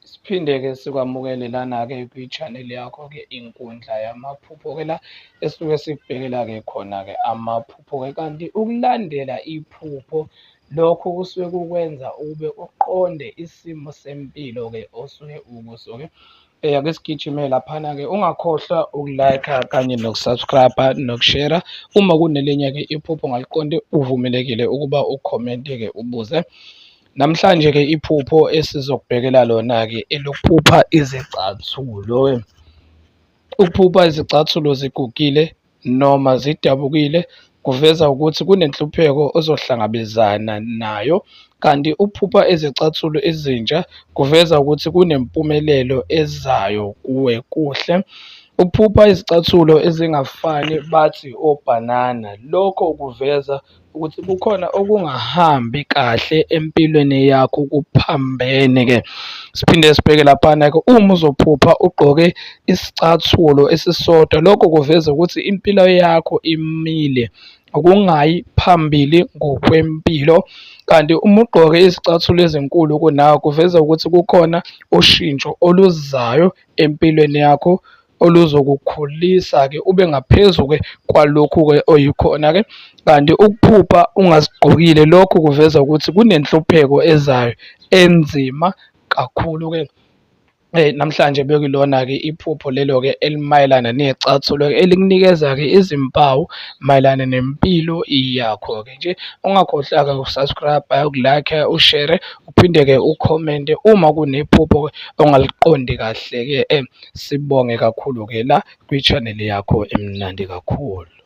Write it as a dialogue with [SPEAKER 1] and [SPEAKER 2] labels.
[SPEAKER 1] Siphinde-ke sikwamukele lana-ke kwi-channel yakho-ke inkundla yamaphupho-ke la esuke sikubhekela-ke khona-ke amaphupho-ke. Kanti ukulandela iphupho lokho kusuke kukwenza ube uqonde isimo sempilo-ke osuke ukuso-ke. Ake sigijime laphana-ke, ungakhohlwa uku-like-a kanye noku-subscribe-a nokushera. Uma kunelinye-ke iphupho ongaliqondi uvumelekile ukuba ukhomente-ke ubuze. Namhlanje-ke iphupho esizokubhekela lona-ke elokuphupha izicathulo. Ukuphupha izicathulo zigugile noma zidabukile kuveza ukuthi kunenhlupheko ozohlangabezana nayo, kanti ukuphupha izicathulo ezintsha kuveza ukuthi kunempumelelo ezayo kuwe kuhle. Ukuphupha izicathulo ezingafani bathi obhanana, lokho kuveza ukuthi kukhona okungahambi kahle empilweni yakho kuphambene-ke. Siphinde sibheke laphana-ke uma uzophupha ugqoke isicathulo esisodwa, lokho kuveza ukuthi impilo yakho imile, ukungayi phambili ngokwempilo. Kanti uma ugqoke izicathulo ezinkulu kunawe kuveza ukuthi kukhona ushintsho oluzayo empilweni yakho oluzokukhulisa-ke ube ngaphezu-ke kwalokhu-ke oyikhona-ke. Kanti ukuphupha ungazigqokile lokhu kuveza ukuthi kunenhlupheko ezayo enzima kakhulu-ke. Namhlanje bekulona-ke iphupho lelo-ke elimayelana ney'cathulo-ke elikunikeza-ke izimpawu mayelana nempilo yakho-ke nje. Ungakhohlwa-ke uku-subscribe, uku-like, ushere, uphinde-ke ukhomente uma kunephupho ongaliqondi kahle-ke. Sibonge kakhulu-ke la kwi-channel yakho emnandi kakhulu.